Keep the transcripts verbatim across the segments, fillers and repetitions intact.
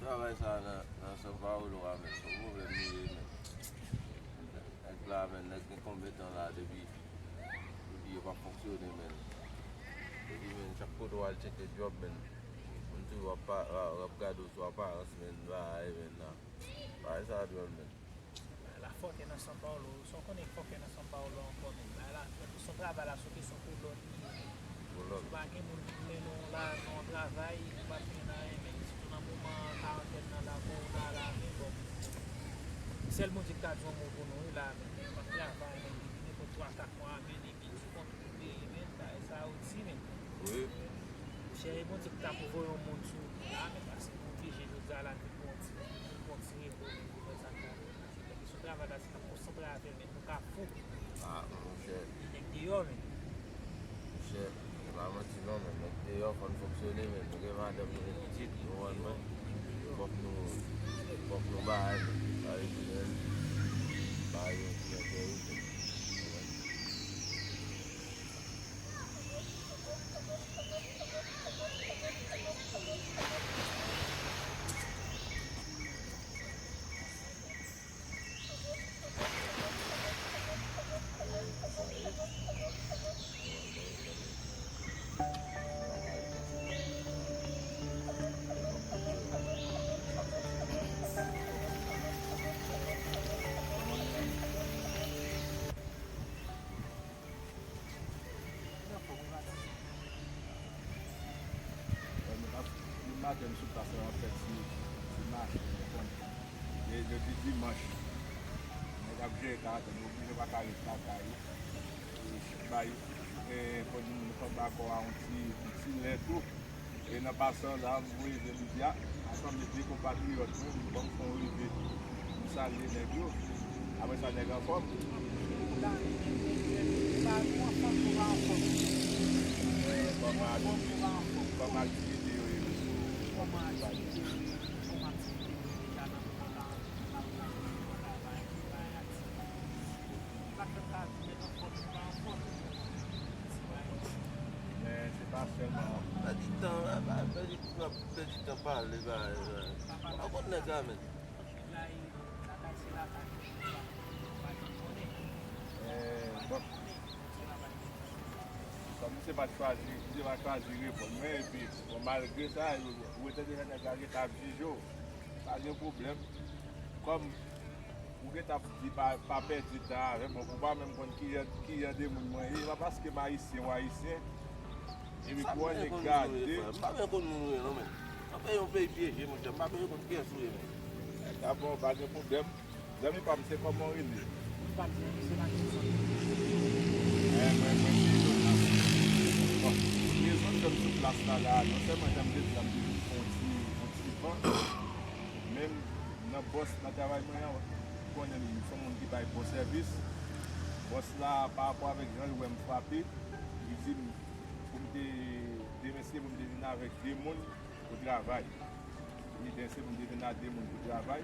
Travay sa nan, nan São Paulo a, men, se yon pwoblèm li ye, men. Nèg la, men, nèg gen konbyen tan la depi, depi yo pa fonksyone, men. Epi, men, chak kote w al tcheke djòb, men, moun toujou ap pa, ap gade w sou aparans, men, bagay, men, nan. Bagay sa dwòl, men. Bagay la fòkè nan São Paulo. Sa w konnen fòkè nan São Paulo ankò, men. Bagay la, se yon travay la, se yon kesyon kolòn li ye, men. Si w pa gen moun ki mennen w la nan yon travay, ou p ap gen anyen, men. Sitou nan moman karantèn nan la, kowona la, men bon. Sèl Bondye ki ka di yon mo pou nou, wi, la, men. N ap travay, men. Depi nenpòt twa, kat mwa, men, depi ti kont ou peye, men. Bagay sa yo di, men. Wi. Chè, e Bondye ki ta pou voye yon moun sou ou la, men, paske nou oblije, jodi a la, te pran ti, te pran ti repo, men, pou fè sa k la. Sou travay la, se n ap konsantre avè l, men nou ka fou. Ah, monchè. Nèg deyò, men. Monchè, se pa manti non, men nèg deyò, fò n fonksyone, men nou gen madanm, nou gen pitit, ou konprann mwen? Fòk nou, fòk nou ba yo, ba yo ti nen, ba yo ti nen tèrit. Bon, nou pa, nou maten sou plas la, anfèt, se, se mache, ou konprann. E depi dimanch, nèg ap jere karantèn, yo oblije pa ka ret lakay yo. E bay, e, fò nou, nou fè ba kò a yon ti, yon ti lè tou. E nan pasan la, m voye je m di a, asanble de konpatriyòt mwen, m ban m fè yon leve, m salye nèg yo. Apre sa, nèg anfòm? Anfòm, anfòm, anfòm. Kòman aktivite, kòman aktivite yo ye, mesye? Kòman aktivite yo ye? Kòman aktivite yo ye deja nan moman karantèn nan, nan travay, travay, aktivite? Pèdi tan, pèdi tan pale, bagay, bagay. Pa konn nèg la, men. Eh, bon. Bon, misye pa t chwazi, misye pa chwazi reponn mwen, epi, bon, malgre sa, ou te deja nèg la gentan ap jije w. Pa gen pwoblèm. Kòm ou gentan ap di pa, pa pèdi tan avè m, ou pa menm konn ki jan, ki jan de moun mwen ye. E pa paske m ayisyen ou ayisyen. Epi pou annik gade. M pa byen konn moun ou ye non, men. Anfen, yon peyi pyeje, monchè. M pa byen konn kiyès ou ye, men. Dakò, pa gen pwoblèm. Zanmi pa m, se kòman w rele? Zanmi pa m, se, se Makenson. Eh, mwen, mwen, se Jonas. Bon, rezon k fè m sou plas la, la, non sèlman jan m te di la, m te vin fè yon ti, yon ti van. Men nan bòs, nan travay mwen an, ou konnen m se yon moun ki bay bon sèvis. Bòs la, pa rapò avèk jan l wè m frape, li di m pou m te, demen se pou m te vin avèk de moun pou travay. Lide se pou m te vin a de moun pou travay.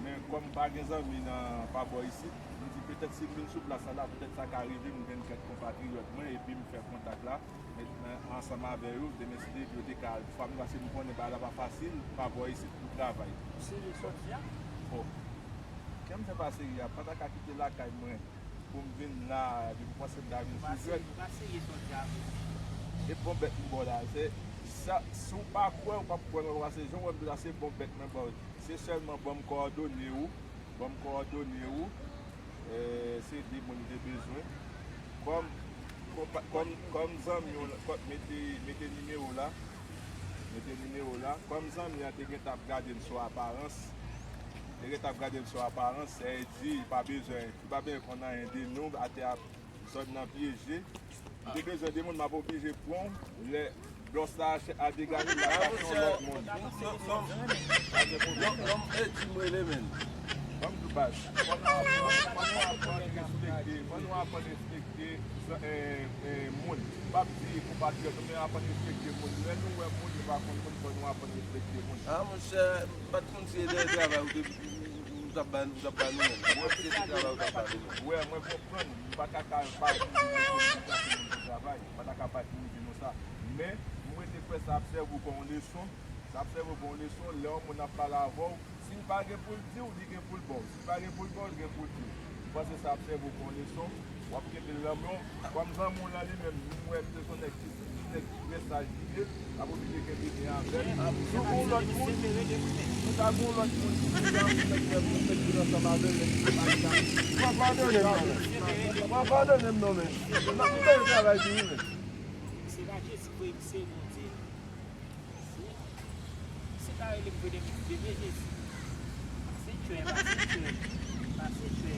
Men kòm m pa gen zanmi nan pa bò isit, m di petèt si m vin sou plas la, la, petèt sa ka rive m jwenn kèk konpatriyòt mwen epi m fè kontak la. Met mwen ansanm avè yo, demen si Dye vle, yo te ka al fwa m, paske m konnen bagay la pa fasil, pa bò isit pou travay. Ou serye sa w di a? Bon. Kè m fè pa serye a, m pa ta ka kite lakay mwen pou m vin la, epi pou panse m ta vin sou jwèt. Ou pa serye sa w di a vre. E bon bèt m ba w la, se sa, si w pa kwè, ou p ap kwè non, paske jan w wè m la, se bon bèt mwen ba w. Se sèlman ban m kowòdone ou, ban m kowòdone ou, eh, se de moun m te bezwen. Kòm, kòm, kòm, kòm zanmi w la, kòm, mete, mete nimewo la, mete nimewo la. Kòm zanmi an te gentan ap gade m sou aparans, te gentan ap gade m sou aparans, sa vle di, li pa bezwen, li pa bezwen konn anyen de nou, atè a, zòn nan pyeje. M te bezwen de moun, m ap oblije pran w. Lè bòs la a degaje, m ap chache yon lòt moun. Nonm, nonm, e di m rele, men. Ban m di w baz. Fò nou aprann, fò nou aprann respekte, fò nou aprann respekte, eh, eh, moun. M p ap di konpatriyòt, men aprann respekte moun. Lè nou wè moun, nou pa konn moun, fò nou aprann respekte moun. Ah, monchè, m pa t konn si se dèyè travay ou te, ou t ap ba, ou t ap ba nou menm. M pa t konn si se travay ou t ap ba nou menm. Wè, mwen konprann. M pa ta ka pa di nou pou travay, m pa ta ka pa di nou sa. Men, m rete kwè sa ap sèvi w kon yon leson. L ap sèvi w pou yon leson, lè yon moun ap pale avè w, si l pa gen pou l di w, li gen pou l ba w. Si l pa gen pou l ba w, li gen pou l di w. M panse sa ap sèvi w pou yon leson, w ap kenbe l nan men w. Kòm zanmi w lan li menm, m wè m te se yon nèg ki, ki nèg ki trè saj li ye, l ap oblije kenbe byen avè l. Si w gen yon lòt moun, si w ta gen yon lòt moun, si w ta gen yon lòt moun, nèg ki ansanm avè l, nèg ki pa ka. Mwen padone m non, men. Mwen padone m non, men. M ap fè travay pou ou, men. Se pa Jezi voye m, se Bondye. Se pa rele m vre depi demen Jezi. Pase tchwè, pase tchwè, pase tchwè.